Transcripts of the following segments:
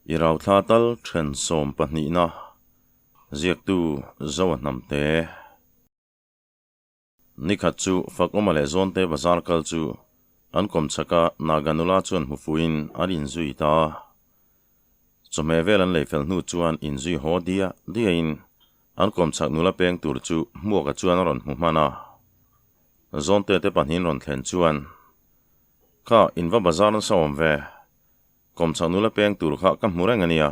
I rauthla tal then sawmpahnihna ziaktu Zoa Hnamte. Nikhat chu Fakawma leh Zawnte bazar kal chu an kawmchhak a, Naga nula chuan hmu fuhin an inzui ta. Chawhmeh vel an lei fel hnu chuan inzui haw diah diahin an kawmchhak nula peng tur chu Hmuaka chuan a rawn hmu hman a. Zawnte te pahnihin rawn thlen chuan, Kha, in va bazar nasa awm ve. Kawmchhak nula peng tur kha ka hmu reng a nia.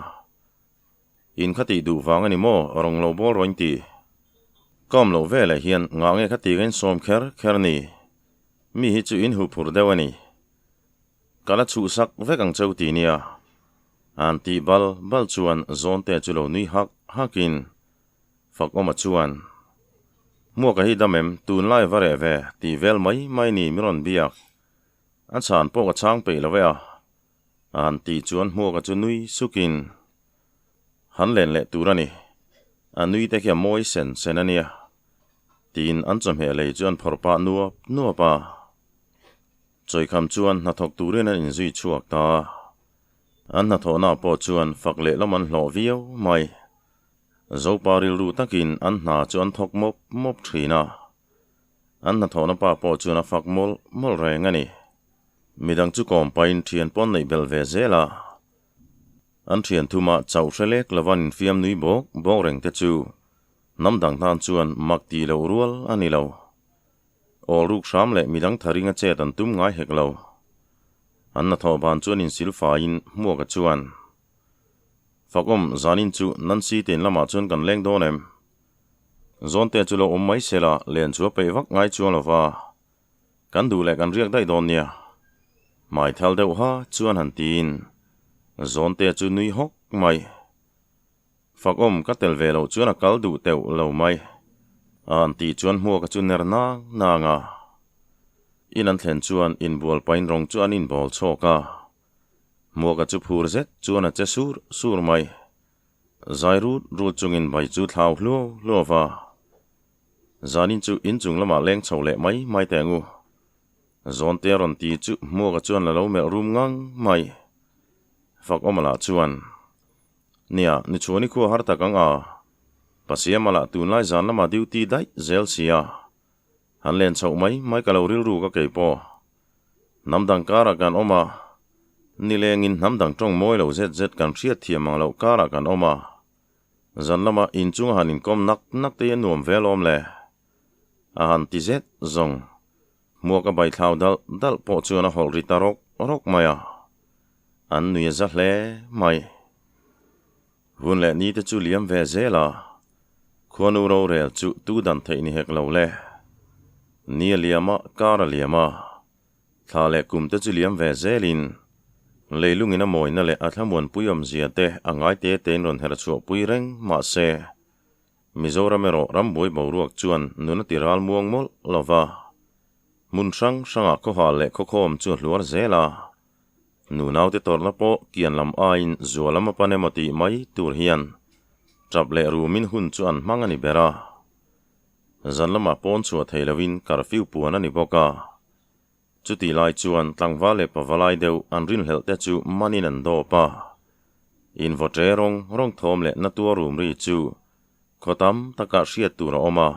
In kha tih duh vang a ni maw? Rawng lo bawl rawh in ti. Ka awm loh veleh hian ngah nge kha ti ka insawm kher kher ni? Mi hi chu in huh phur deuh a ni. Ka la chhuhsak vek ang cheu ti nia. An tih bal bal chuan Zawnte chu lo nui hak hakin Fakawma chuan, Hmuaka hi dam em? Tunlai va reh ve tih vel mai mai ni mi rawn biak. A chhan pawh ka chhang peih lo e a, a han tih chuan Hmuaka chu nui sukin han len leh tur a ni. A nui te khi a mawi sen sen a nia, tiin an chawhmeh lei chu an phawrh pah nuap nuap a. Chawikham chuan hnathawk turin an inzui chhuak ta. An hnathawhna pawh chuan fak leh lam an hlawh viau mai. Zopa rilru takin an hna chu an thawk mawp mawp thin a. An hnathawhna pa pawh chuan a fak mawlh mawlh reng a ni. Midang chu kawm pahin thian pawn neih belh ve zel a. An thian thuma chauh hre lek lova an infiam nui bawk bawk reng te chu hnam dang tan chuan mak tih loh rual a ni lo. Awl ruk hram leh midang tha ringa chet an tum ngai hek lo. An hnathawh ban chuan insil faiin Hmuaka chuan, Fakawm, zanin chu Nancy te in lamah chuan kan leng dawn em? Zawnte chu lo awm mai se la, len chu a peih vak ngai chuang lo va, kan duh leh kan riak daih dawn nia. Hmai thal deuh ha chuan han tiin Zawnte chu nui hawk mai. Fakawm ka tel ve loh chuan a kal duh teuh lo mai. A han tih chuan Hmuaka chu ner nang nang a. In an thlen chuan inbual pain rawng chu an inbawl chhawk a. Hmuaka chu phur zet chuan a che sur sur mai. Zai rut rut chungin bai chu thlau hluau hluau va. Zanin chu inchung lamah leng chho leh mai mai teh ang u. Zawnte a rawn ti chu Hmuaka chuan la lo melh rum ngang mai. Fakawma lah chuan, Nia, ni chuan i khua har tak ang a. Pasiama lah tunlai zan lamah duty daih zel sia. Han len chhoh mai mai ka lo rilru ka kei pawh. Hnam dang karah kan awm a, nilengin hnam dang tawng mawi lo zet zet kan hriat thiam ang loh karah kan awm a. Zan lama inchunga han inkawm nak nak te hi a nuam ve alawm le. A han ti zet zawng. Hmuak a bai thlau dalh dalh pawh chuan a hawlh ri ta rawk rawk mai a. An nui a za hle mai. Hun leh ni te chu liam ve zel a, khuanu rorel chu tu dan theih ni hek lo le. Ni a liam a, kar a liam a, thla leh kum te chu liam ve zelin leilungin a mawina leh a thlamuanpui awmzia te a ngai te tein rawn herh chhuahpui reng mah se, Mizoram erawh rambuai boruak chuan nun a ti ral muang mawlh lo va, hmun hrang hrangah khawhal leh khawkhawm chu a hluar zel a. Nunaute tawrhna pawh kian lam aiin zua lam a pan emaw tih mai tur hian tap leh rumin hun chu an hmang a ni ber a. Zan lamah pawn chhuah thei loin curfew puan a ni bawk a. Chutih lai chuan tlangval leh pavalai deuh an rinhlelh te chu manin an dawp a. Invaw ṭe rawng rawng thawm leh na tuar rum ri chu khaw tam takah hriat tur a awm a.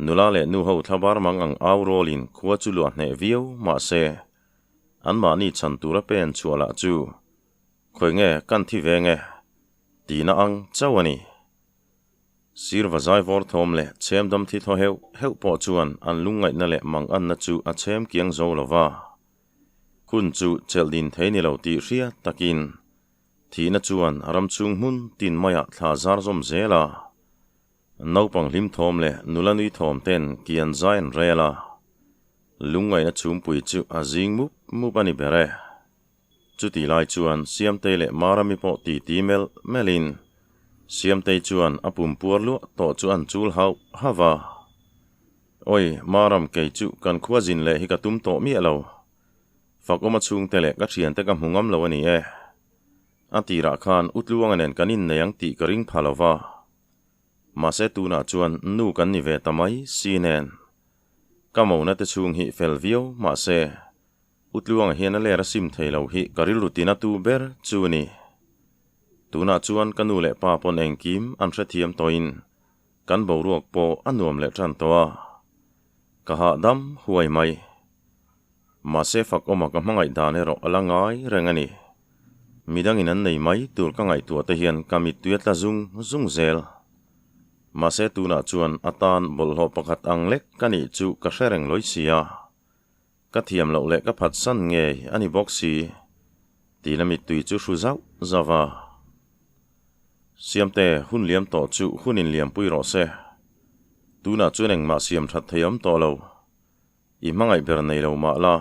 Nula leh nuho thlabar mang ang au rawlin khua chu luah hneh viau mahse Anmahni chhan tura pen chhuah lah chu khawi nge kan thi ve nge tihna ang chauh a ni. Sir Vazai vawr thawm leh chhem dam thi thaw heuh heuh pawh chuan an lungngaihna leh manganna chu a chhem kiang zo lo va. Hun chu chelh din thei ni lo tih hriat takin thihna chuan ram chhung hmun tin maiah thla zar zawm zel a. Naupang hlim thawm leh nula nui thawm ten kian zai an rel a. Lungngaihna chhumpui chu a zing mup mup a ni ber e. Chutih lai chuan Siamtei leh Marami pawh titi melh melhin Siamtei chuan a pum puar luah tawh chu an chul hauh hauh a. Awi, Maram kei chu kan khua zin leh hi ka tum tawh miah lo. Fakawma chhungte leh ka thiante ka hmu ngam lo a ni e. A tirah khan Utluanga nen kan innei ang tih ka ring pha lo va. Mahse tunah chuan nu kan ni ve ta mai si nen. Ka mona te chhung hi fel viau mahse Utluanga hian a ler a sim thei lo hi ka rilru tina tu ber chu a ni. Tunah chuan ka nu leh pa pawn engkim an hrethiam tawhin kan boruak pawh a nuam leh tan tawh a, ka hahdam huai mai. Mahse fakawma ka hmangaih dan erawh a la ngai reng a ni. Midangin an nei mai tur ka ngaihtuah te hian ka mittui a tla zung zung zel. Mahse tunah chuan a tan bawlhhlawh pakhat ang lek ka nih chu ka hre reng lawi si a. Ka thiam loh leh ka phatsan ngei a ni bawk si tiin a mittui chu hru zauh zauh a. Siamte, hun liam tawh chu hun inliampui rawh se. Tunah chuan engmah siam that thei awm tawh lo. I hmangaih ber nei lo mah la,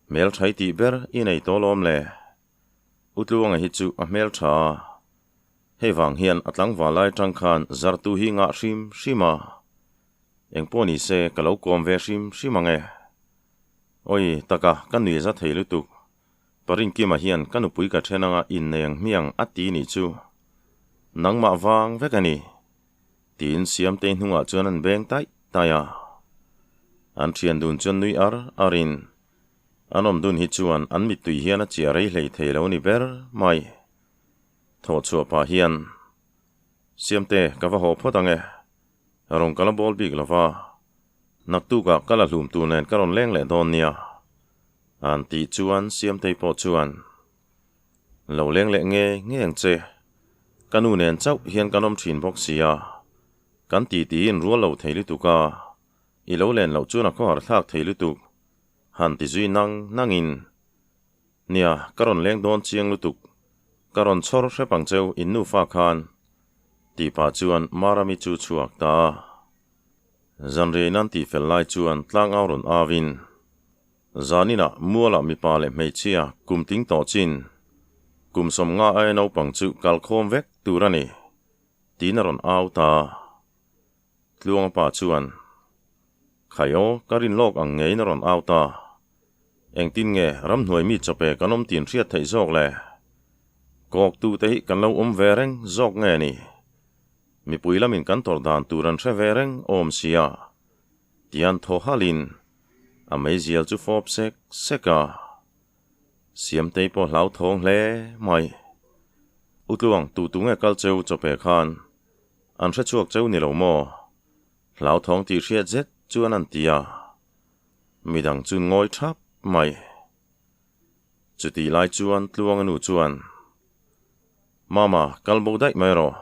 hmelthai tih ber i nei tawh lawm le. U Tluanga hi chu a hmeltha a, hei vang hian a tlangval lai tang khan zartu hi ngah hrim hrim a, engpawh ni se ka lo kawm ve hrim hrim ang e. Awi, taka ka nui za thei lutuk, Parinkima hian ka nupui ka then anga innei ang hmiang a ti nih chu. Nangmah vang vek a ni. Tiin Siamtei hnungah chuan an beng taih taih a. An thian dun chuan nui ar arin an awm dun hi chuan an mittui hian a chiah rei hlei thei lo ni ber mai. Thawh chhuah pah hian, Siamte, ka va haw phawt ang e. Rawn ka la bawl bik lo va, naktukah ka la hlum tur nen ka rawn leng leh dawn nia. An tih chuan Siamtei pawh chuan, Lo leng leh nge nge ang che. Ka nu nen chauh hian kan awm thin bawk sia. Kan titi in rual lo thei lutuk a, i lo len loh chuan a khawhar thlak thei lutuk. Han ti zui nang nangin, Nia, ka rawn leng dawn chiang lutuk. Ka rawn chhawr hrep ang cheu in nufa khan. Tih pah chuan Marami chu chhuak ta a. Zanriai nan tih fel lai chuan tlangau rawn au in, Zaninah mualah mipa leh hmeichhia kum tling tawh chin kum 50 aia naupang chu kalkhawm vek tur a ni, tiin a rawn au ta. Tluanga pa chuan, Khai aw, ka rin lawk ang ngeiin a rawn au ta. Engtin nge ramhnuai mi chawpe kan awm tin hriat theih zawk le? Kawktu te hi kan lo awm ve reng zawk nge ni? Mipui lamin kan tawrh dan tur an hre ve reng awm sia. Tian thaw halin a meizial chu fawp sek sek a. Siamtei pawh hlauthawng hle mai. U Tluang, tu tu nge kal cheu chawpe khan an hre chhuak cheu ni lo maw? Hlauthawng tih hriat zet chuan an ti a. Midang chu ngawi thap mai. Chutih lai chuan Tluanga nu chuan, Mama, kal bo daih mai rawh.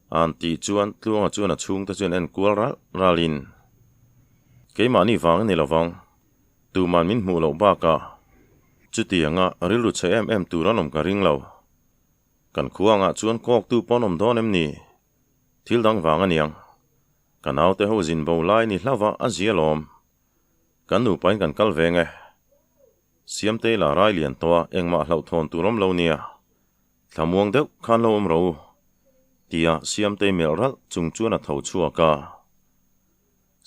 An tih chuan Tluanga chuan a chhungte chuan en kual ralh ralhin, Keimahni vang a ni lovang, tuman min hmuh loh bakah chutianga rilru chhe em em tur an awm ka ring lo. Kan khuangah chuan kawktu pawn awm dawn em ni? Thil dang vang a niang. Ka naute ho zin bo lai ni hlauva a zia lawm. Kan nupain kan kal veng e. Siamtei la rai lian tawh a engmah hlauhthawn tur awm lo nia. Thlamuang deuh khan lo awm ro u. Tia Siamtei melh ralh chung chuan a tho chhuak a.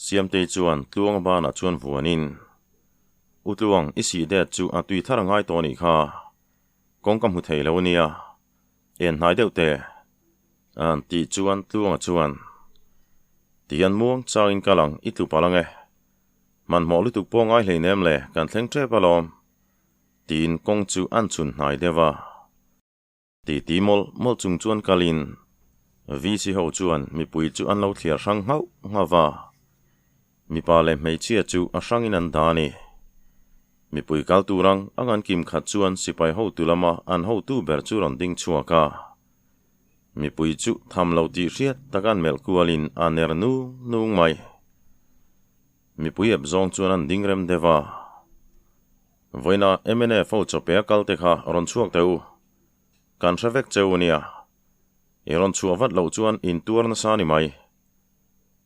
Siamtei chuan Tluanga banah chuan vuanin, U Tluang, i sih det chu a tui thar a ngai tawh anih kha. Kawng ka hmu thei lo nia. En hnai deuh teh. An tih chuan Tluanga chuan, Tihian muang changin kal ang, i tlu palh ang e. Hmanhmawh lutuk pawh ngai hleinem le, kan thleng tep alawm. Tiin kawng chu an chhun hnai deuh a. Titi mawlh mawlh chung chuan kalin VC ho chuan mipui chu an lo thliar hrang nghauh nghauh va. Mipa leh hmeichhia chu a hrangin an dah a ni. Mipui kal tur ang ang an kim khat chuan sipai hotu lama an hotu ber chu rawn ding chhuak a. Mipui chu tham lo tih hriat tak an melh kualin a ner nung nung mai. Mipui ep zawng chuan an ding rem deuh a. Vawiina mnf ho chawpe a kal te kha rawn chhuak teh u. Kan hre vek che u nia. I rawn chhuah vat loh chuan in tuar nasa ni mai.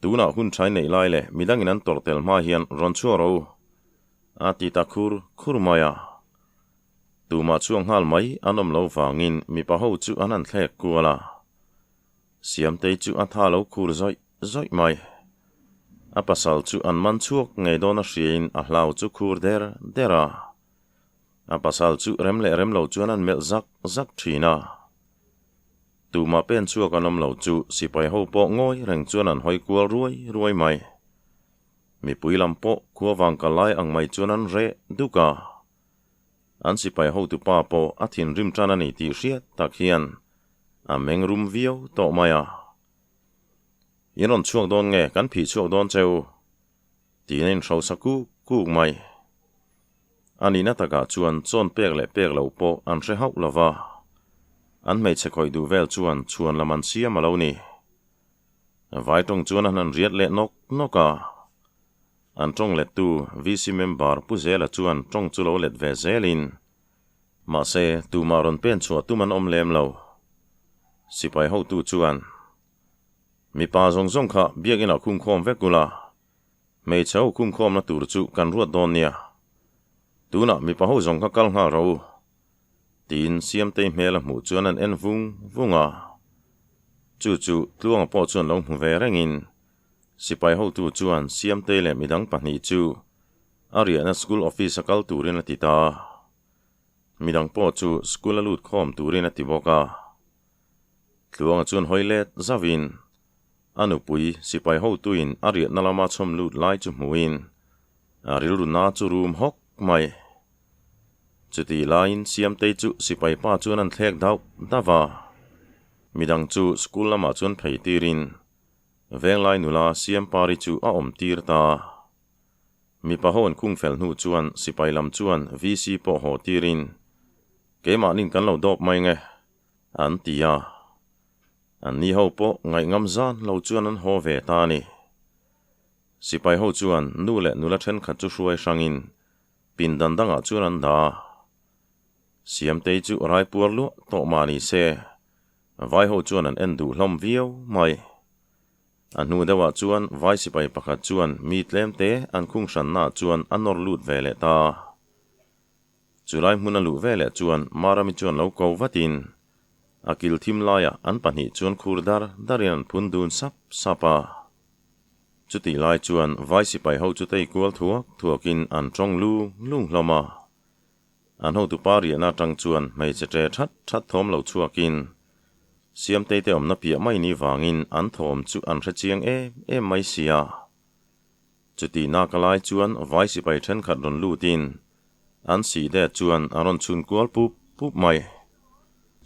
Tunah hun thain neih lai leh midangin an tawrh tel hma hian rawn chhuak rawh u. A ti ta khur khur mai a. Tumah chhuak nghal mai an awm lo vangin mipa ho chu an han thlek kual a. Siamtei chu a tha lo khur zawih zawih mai. A pasal chu an man chhuak ngei dawn a hriain a hlau chu khur der der a. A pasal chu rem leh rem lo chuan an melh zak zak thin a. Tumah pen chhuak an awm lo chu sipai ho pawh ngawi reng chuan an hawi kual ruai ruai mai. Mipui lam pawh khua vang kal lai ang mai chuan an reh duk a. An sipai hotu pa pawh a thinrim tan a ni tih hriat tak hian. A meng rum viau tawh mai a. In rawn chhuak dawn nge kan phih chhuak dawn che u? Tiin a inhrosa kuk kuk mai. A nihna takah chuan chawn pek leh pek loh pawh an hre hauh lo va, an hmeichhe khawih duh vel chuan chhuan lam an siam a lo ni. Vai tawng chuan an han riat leh nawk nawk a. An tawng lettu VC member Pu Zela chuan tawng chu lo let ve zelin, mahse tumah rawn pen chhuah tum an awm lem lo. Sipai hotu chuan, Mipa zawng zawng kha biakinah khumkhawm vek ula, Hmeichhe ho khumkhawmna tur chu kan ruat dawn nia. Tunah mipa ho zawng kha kal nghal rawh u. Tiin Siamtei hmel a hmuh chuan an en vung vung a. Chu chu Tluanga pawh chuan lo hmu ve rengin sipai hotu chuan Siamtei leh midang pahnih chu a riahna school office a kal turin a ti ta. Midang pawh chu school a lut khawm turin a ti bawk a. Tluanga chuan hawi let zauhin A nupui sipai hotuin a riahna lama chhawm lut lai chu hmuhin a rilru na chu rum hawk mai. Chutih laiin Siamtei chu sipai pa chuan an thlek dauh dauh a, midang chu school lamah chuan phei tirin Venglai nula Siampari chu a awm tir ta. Mipa ho an khung fel hnu chuan sipai lam chuan VC pawh haw tirin keimahnin kan lo dawp mai nge an ti a. An ni ho pawh ngaihngam zan lo chuan an haw ve ta a ni. Sipai ho chuan nu leh nula thenkhat chu hruai hrangin pindan dangah chuan an dah a. Siamtei chu raipuar luah tawh mah ni se, vai ho chuan an en duh hlawm viau mai. A hnu deuhah chuan vai sipai pakhat chuan mi tlemte an khung hrannaah chuan a nawr lut ve leh ta a. Chulai hmun a luh veleh chuan Marami chuan lo ko vatin a kil thim laiah an pahnih chuan khur dar darin an phun dun sap sap a. Chutih lai chuan vai sipai ho chu tei kual thuak thuakin an tawng lung lung hlawm a. An hotupa riahna atang chuan hmeichhe ṭe that that thawm lo chhuakin Siamtei te awmna piah mai ni vangin an thawm chu an hre chiang em em mai sia. Chutih nak lai chuan vai sipai thenkhat rawn lutin an sih det chuan a rawn chhun kual pup pup mai.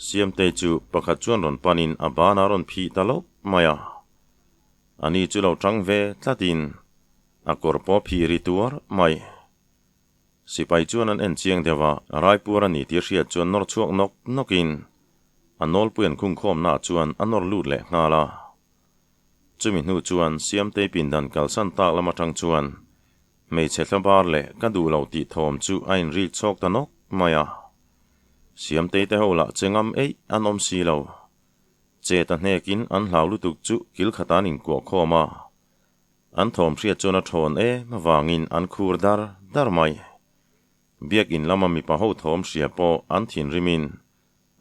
Siamtei chu pakhat chuan rawn panin a banah rawn phih ta lawp mai a. Ani chu lo tang ve tlatin a kawr pawh phih ri tuar mai. Sipai chuan an en chiang deuh a, Raipuar a ni tih hriat chuan nawr chhuak nawk nawkin a nawlpui an khungkhawmnaah chuan a nawr lut leh nghal a. Chumi hnu chuan Siamtei pindan kalsan tak lam atang chuan hmeichhe thlabar leh ka duh lo tih thawm chu a inrik chhawk ta nawk mai a. Siamtei te ho lah che ngam eih an awm si lo. Che ta hnekin an hlau lutuk chu kil khat an inkuah khawm a. An thawm hriat chuan a thawn em avangin an khur dar dar mai. Biakin lama mipa ho thawm hria pawh an thinrimin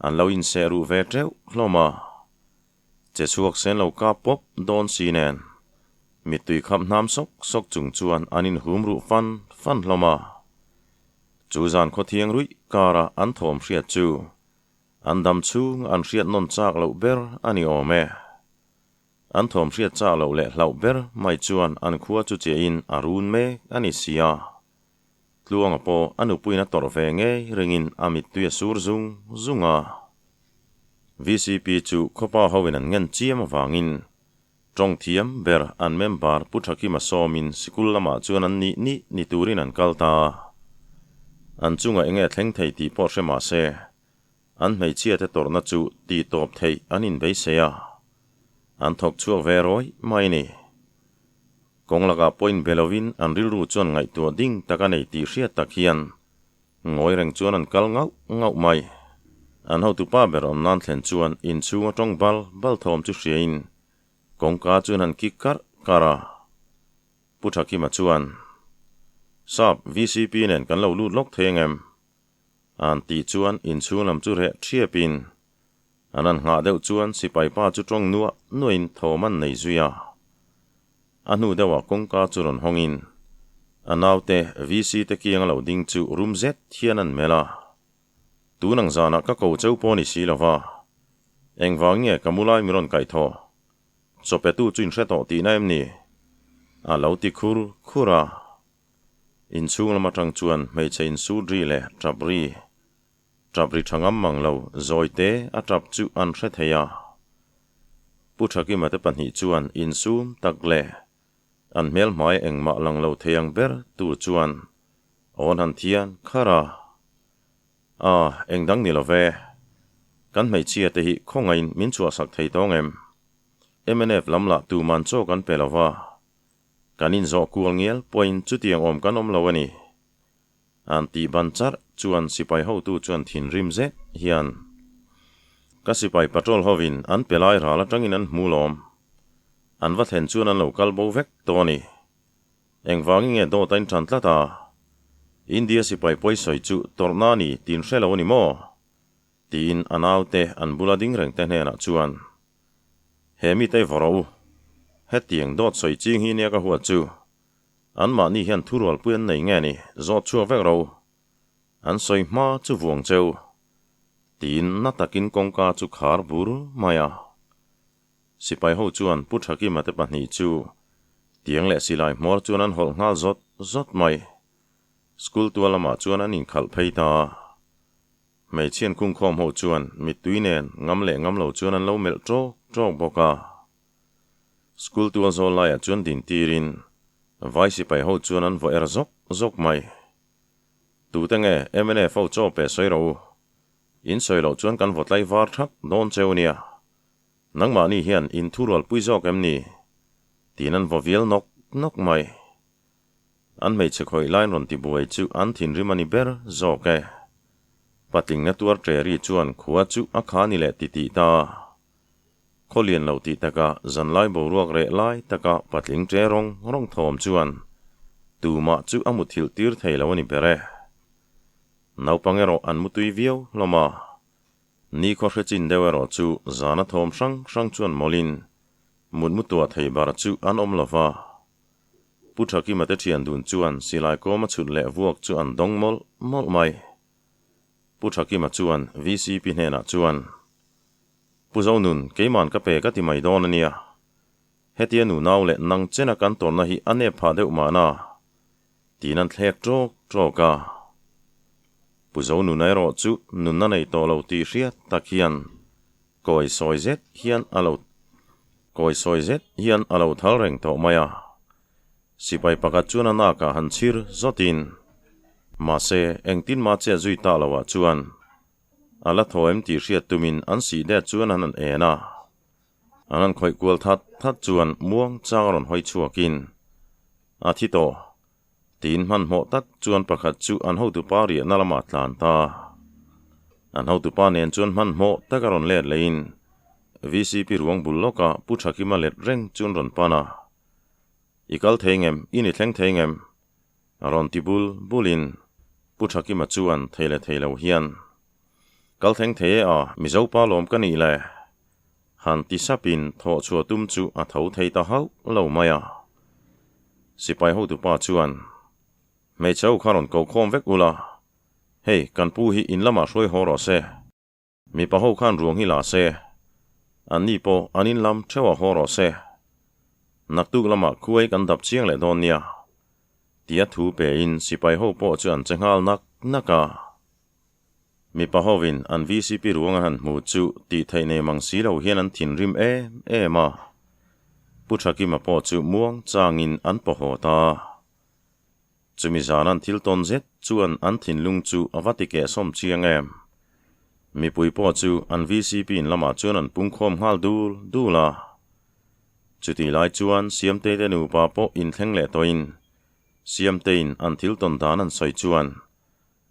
an lo inseh ruh ve teuh hlawm a. Che chhuak sen lo kap pawp dawn si nen mittui khap hnam sawk sawk chung chuan an inhum ruh fan fan hlawm a. Chu zan khawthiang ruih kara an thawm hriat chu an dam chhung an hriat nawn chak loh ber a ni awm e. An thawm hriat chak loh leh hlauh ber mai chuan an khua chu chiahin a run mek a ni si a. Tluanga pawh a nupuiin a tawrh ve ngei ringin a mittui a sur zung zung a. VCP chu khawpa hoin an ngen chiam avangin tawng thiam ber an member Pu Thakima sawmin sikul lamah chuan an nih nih ni turin an kal ta a. An chungah enge thleng thei tih pawh hre mah se, an hmeichhiate tawrhna chu tih tawp theih an inbeisei a, an thawk chhuak ve rawih mai ni. Kawng lakah pawhin be lovin an rilru chuan ngaihtuah ding tak a nei tih hriat tak hian ngawi reng chuan an kal ngauh ngauh mai. An hotupa ber awm nan thlen chuan inchhung a tawng bal bal thawm chu hriain kawngka chuan han kik karh karh a. Pu Thakima chuan, Sap, VCP nen kan lo lut lawk thei angem? An tih chuan inchhung lam chu reh thiapin an han nghah deuh chuan sipai pa chu tawng nuah nuahin thawm an nei zui a. A hnu deuhah kawngka chu rawn hawngin a naute VC te kiang a lo ding chu rum zet hian an melh a. Tun ang zanah ka ko cheu pawh ni si lova, engvang nge ka mu lai mi rawn kaihthawh? Chawpetu chu inhre tawh tihna em ni? A lo ti khur khur a. Inchhung lam atang chuan hmeichhe insut ri leh tap ri. Tap ri tha ngam mang lo, zawi te a tap chu an hre thei a. Pu Thakima te pahnih chuan insum tak leh an hmel hmai engmah lang lo thei ang ber tur chuan awn han thian khar a. A, eng dang ni lo ve. Kan hmeichhia te hi khawngaihin min chhuahsak thei tawng em? Mnf lam lah tuman chaw kan pe lo va. Kan inzawh kual ngial pawhin chutiang awm kan awm lo a ni. An tih ban charh chuan sipai hotu chuan thinrim zet hian, Ka sipai patrol hovin an pe lai ral atangin an hmu lawm. An va thlen chuan an lo kal bo vek tawh a ni. Engvangin nge dawt a intan tlat a? India sipai pawisawi chu tawrhna a ni tin hre lo a ni maw? Tiin a naute an bula ding reng te hnenah chuan, He mite i vaw rawh u. Hetiang dawt sawi ching hi nia ka huat chu. Anmahni hian thurualpui an nei nge ni? Zawt chhuak vek ro. An sawi hma chu vuang cheu. Tiin na takin kawngka chu khar bur mai a. Sipai ho chuan Pu Thakima te pahnih chu tiang leh silai hmawr chuan an hawlh nghal zawt zawt mai. School tual lamah chuan an inkhalh phei ta a. Hmeichhian khungkhawm ho chuan mittui nen ngam leh ngam lo chuan an lo melh ṭawk ṭawk bawk a. School tual zawl laiah chuan din tirin vai sipai ho chuan an vaw er zawk zawk mai. Tute nge mnf ho chaw pe sawi rawh u. In sawi loh chuan kan vaw tlai var thak dawn cheu nia. Nangmahni hian in thurualpui zawk em ni? Tiin an vaw vial nawk nawk mai. An hmeichhe khawih lain rawn tibuai chu an thinrim a ni ber zawk e. Patling na tuar ṭeri chuan khua chu a kha ni leh titih ta. Khaw lian lo tih taka zanlai boruak reh lai taka patling ṭe rawng rawng thawm chuan tumah chu a muthilh tir thei lo a ni ber e. Naupang erawh an mutui viau hlawm a. Ni khaw hre chin deuh erawh chu zana thawm hrang hrang chuan mawlhin mutmu tuah thei bar chu an awm lo va. Pu Thakima te thian dun chuan silai kawm a chhut leh vuak chu an dawng mawlh mawlh mai. Pu Thakima chuan VCP hnenah chuan, Pu Zonun, keiman ka pe ka ti mai dawn a nia. Hetia nunau leh nang chena kan tawrhna hi a nep phah deuh mahna. Tiin an thlek ṭawk ṭawk a. Pu Zonuna erawh chu nunna nei tawh lo tih hriat tak hian kawi sawi zet hian a lo kawi sawi zet hian a lo thal reng tawh mai a. Sipai pakhat chuan a nakah han chhir zawtin, mahse engtin mah che zui ta loah chuan a la thaw em tih hriat tumin an sih det chuan an han en a. An han khawih kual that that chuan muang chang a rawn hawi chhuakin a thi tawh tiin hmanhmawh tak chuan pakhat chu an hotupa riahna lamah tlan ta. An hotupa nen chuan hmanhmawh tak a rawn let lehin VCP ruang bul lawkah Pu Thakima let reng chu an rawn pan a. I kal thei ngem? I ni thleng thei ngem? A rawn ti bul bulin Pu Thakima chuan thei leh thei lo hian, Kal thleng thei e a, Mizo pa lawm ka nih le. Han ti sapin thawh chhuah tum chu a tho thei ta hauh lo mai a. Sipai hotupa chuan, Hmeichhe ho kha rawn ko khawm vek ula, hei kan pu hi in lamah hruai haw rawh se. Mipa ho khan ruang hi la se, anni pawh an in lam theuh a haw rawh se. Naktuk lamah khuai kan dap chiang leh dawn nia, tia thu pein sipai ho pawh chu an che nghal nak nak a. Mipa hovin an VCP ruang an han hmu chu tih theih nei mang si lo hian an thinrim em em a. Pu Thakima pawh chu muang changin an paw haw ta. Chumi zan an thil tawn zet chuan an thinlung chu a va ti kehsawm chiang em. Mipui pawh chu an VCP in lamah chuan an pungkhawm nghal dul dul a. Chutih lai chuan Siamtei te nupa pawh inthleng leh tawhin Siamteiin an thil tawn dan an sawi chuan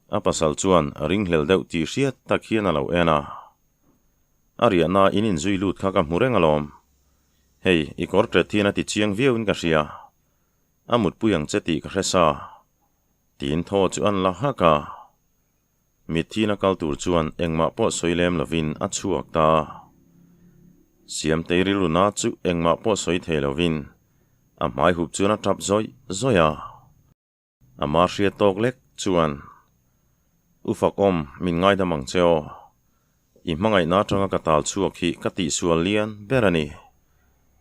A pasal chuan ringhlel deuh tih hriat tak hian a lo en a. A riahna in inzui lut kha ka hmu reng alawm. Hei, i kawr ṭet hian a ti chiang viauin ka hria. A mutpui ang che tih ka hre sa. Tiin thaw chu an la hak a. Mitthina kal tur chuan engmah pawh sawi lem lovin a chhuak ta. Siamtei rilru na chu engmah pawh sawi thei lovin a hmai hup chuan a tap zawih zawih a. A ma hriat tawk lek chuan, U Fakawm, min ngaidam ang che aw. I hmangaihna atanga ka tal chhuak hi ka tihsual lian ber a ni.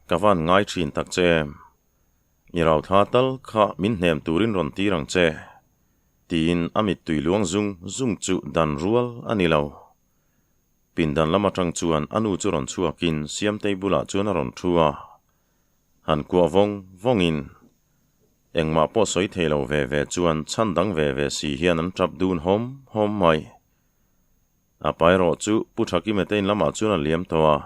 Ka van ngai thin tak che em. I rauthla tal kha min hnem turin rawn tir ang che. Tiin a mittui luang zung zung chu dan rual a ni lo. Pindan lam atang chuan a nu chu rawn chhuakin Siamtei bulah chuan a rawn thu a. Han kuah vawng vawngin engmah pawh sawi thei lo ve ve chuan chhan dang ve ve si hian an tap dun hawm hawm mai. A pa erawh chu Pu Thakime te in lamah chuan a liam tawh a.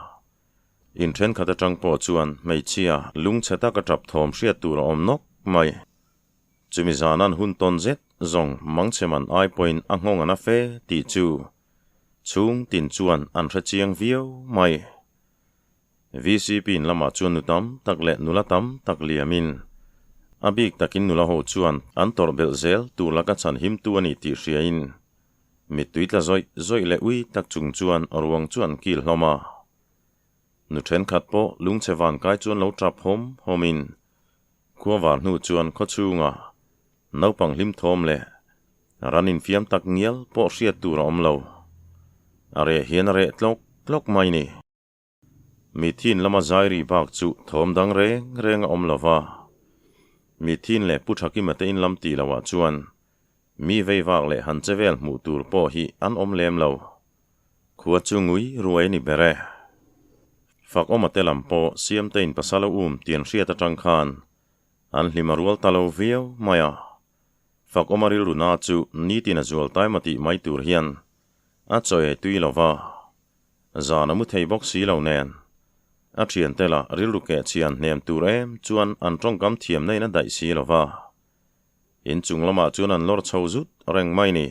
In thenkhat atang pawh chuan hmeichhia lungchhe taka tap thawm hriat tur a awm nawk mai. Chumi zanan hun tawn zet zawng mangchhe man ai pawhin a nghawng an a fe tih chu chhung tin chuan an hre chiang viau mai. VCP in lamah chuan nu tam tak leh nula tam tak liamin a bik takin nula ho chuan an tawrh belh zel tur laka chhan himtu a ni tih hriain mittui tla zawih zawih leh ui tak chung chuan ruang chu an kil hlawm a. Nu thenkhat pawh lungchhe vankai chuan lo tap hawm hawmin Khua var hnu chuan khaw chhunga naupang hlim thawm leh ran infiam tak ngial pawh hriat tur a awm lo. A reh hian a reh tlawk tlawk mai ni. Mithin lama zai ri bak chu thawm dang reng reng a awm lo va. Mithin leh Pu Thakima te in lam tih loah chuan mi vei vak leh han che vel hmuh tur pawh hi an awm lem lo. Khua chu ngui ruai a ni ber e. Fakawma te lam pawh Siamtein pasal a um tih an hriat atang khan an hlim a rual ta lo viau mai a. Fakawma rilru na chu nitin a zual taima tih mai tur hian a chaw ei tui lo va, zan a mu thei bawk si lo nen. A thiante lah rilru keh chhian hnem tur em chuan an tawngkam thiamna in a daih si lo va. Inchung lamah chuan an lawr chho zut reng mai ni.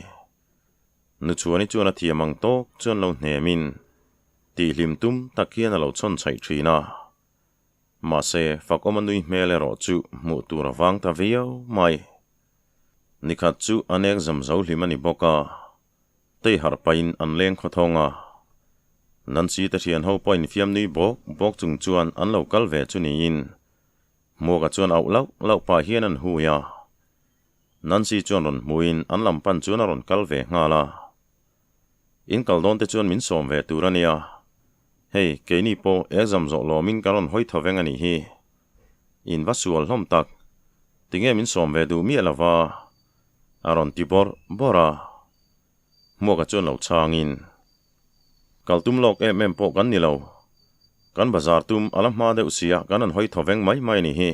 Nuchuani chuan a thiam ang tawk chuan lo hnemin tihhlim tum tak hian a lo chhawn chhaih thin a. Mahse, Fakawma nui hmel erawh chu hmuh tur a vang ta viau mai. Nikhat chu a nek zam zo hlim a ni bawk a, tei harh pahin an leng khawthawng a. Nancy te thian ho pawh infiam nui bawk bawk chung chuan an lo kal ve chu niin Hmuaka chuan auh lauh lauh pah hian an hui a. Nancy chuan rawn hmuhin an lam pan chuan a rawn kal ve nghal a. In kal dawn te chuan min sawm ve tur a nia. Hei, keini pawh exam zawh lawmin kan rawn hawi tho veng a nih hi. In va sual hlawm tak. Tinge min sawm ve duh miah lova? A rawn ti bawrh bawrh a. Hmuaka chuan lo chhangin, Kal tum lawk em em pawh kan ni lo. Kan bazar tum a la hma deuh sia kan rawn hawi tho veng mai mai a nih hi.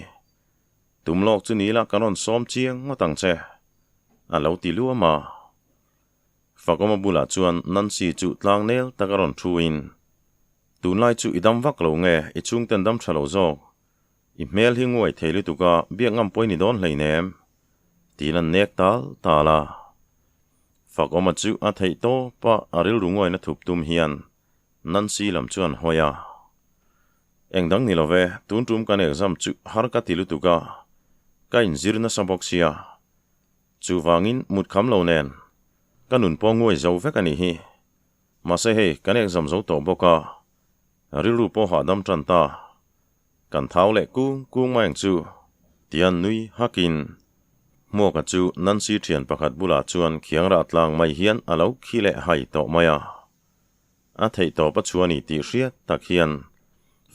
Tum lawk chu ni la kan rawn sawm chiang ngawt ang che, a lo ti luam a. Fakawma bulah chuan Nancy chu tlang nel tak a rawn thuin, Tunlai chu i dam vak lo nge, i chhungten dam tha lo zawk. I hmel hi nguai thei lutuk a, biak ngam pawh i ni dawn hleinem, tiin an nek tal tal a. Fakawma chu a theih tawp a, a rilru nguaina thup tum hian Nancy lam chuan hawi a. Eng dang ni lo ve, tun tum kan exam chu har ka ti lutuk a, ka inzir nasa bawk sia. Chuvangin mut kham lo nen, ka nun pawh nguai zo vek a nih hi. Mahse hei, kan exam zo tawh bawk a, rilru pawh hahdam tan ta. Kan thau leh kung kung mai ang chu, tian nui hakin Hmuaka chu Nancy thian pakhat bulah chuan khiang rah tlang mai hian a lo khi leh hai tawh mai a. A theih tawp a chhuah ni tih hriat tak hian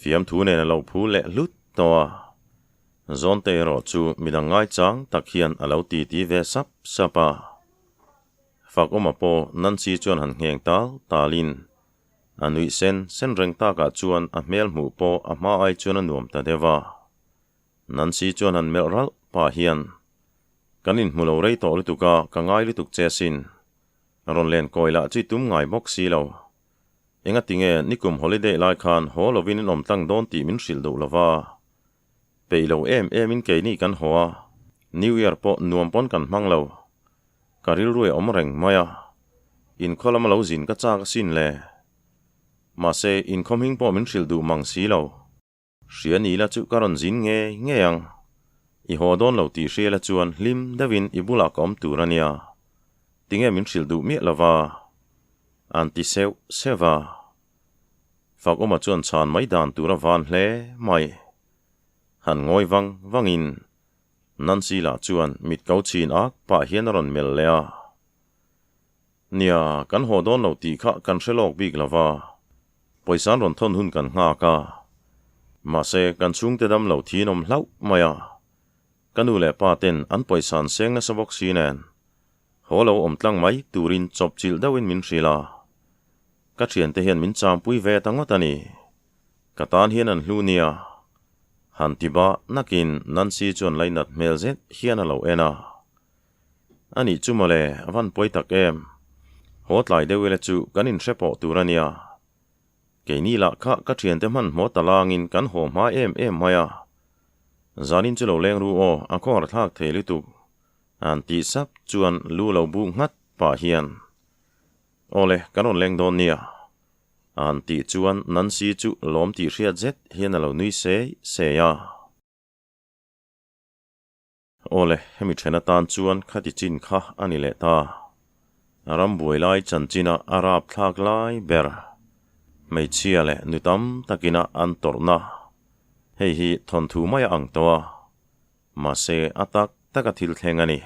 fiamthu nen a lo phu leh hlut tawh a. Zawnte erawh chu midang ngaichang tak hian a lo titi ve sap sap a. Fakawma pawh Nancy chuan han ngheng tal talin a nuih sen sen reng takah chuan a hmel hmuh pawh a hma ai chuan a nuam ta deuh a. Nancy chuan han melh ralh pah hian, Kan inhmu lo rei tawh lutuk a, ka ngai lutuk che asin. Rawn len kawi lah chu i tum ngai bawk si lo. Engati nge nikum holiday lai khan haw lovin in awm tlang dawn tih min hrilh duh lova. Peih lo em em in keini kan haw a, New Year pawh nuam pawn kan hmang lo. Ka rilru a awm reng mai a, inkhaw lama lo zin ka chak asin le. Mahse, inkhaw hming pawh min hrilh duh mang si lo. Hria ni la chu ka rawn zin ngei ngei ang. I haw dawn lo tih hria la chuan hlim deuhin i bulah ka awm tur a nia. Tinge min hrilh duh miah lova? An ti seuh seuh a. Fakawma chuan chhan mai dan tur a van hle mai. Han ngawi vang vangin Nancy lah chuan mit ko chhin ak pah hian a rawn melh leh a. Nia, kan haw dawn lo tih kha kan hre lawk bik lova. Pawisa an rawn thawn hun kan nghak a, mahse kan chhungte dam lo thin awm hlauh mai a, ka nu leh pa ten an pawisa an seng nasa bawk si nen. Haw lo awm tlang mai turin chawp chilh deuhin min hrilh a. Ka thiante hian min champui ve ta ngawt a ni. Ka tan hian an hlu nia. Han ti bah nakin Nancy chuan lainat hmel zet hian a lo en a. A nih chu mawle, a van pawi tak em. Haw tlai deuh ila chu kan inhre pawh tur a nia. Keini lah kha ka thiante hmanhmawh ta langin kan haw hma em em mai a. Zanin chu lo leng ru aw, a khawhar thlak thei lutuk. An tih sap chuan lu lo bu nghat pah hian, Aw le, kan rawn leng dawn nia. An tih chuan Nancy chu lawm tih hriat zet hian a lo nui sei sei a. Aw le, hemi then atan chuan khati chin kha a ni leh ta. A ram buai lai chanchina a rap thlak lai ber. Hmeichhia leh nu tam takina an tawrhna. Hei hi thawnthu mai a ang tawh a. Mahse, a tak taka thil thleng a ni.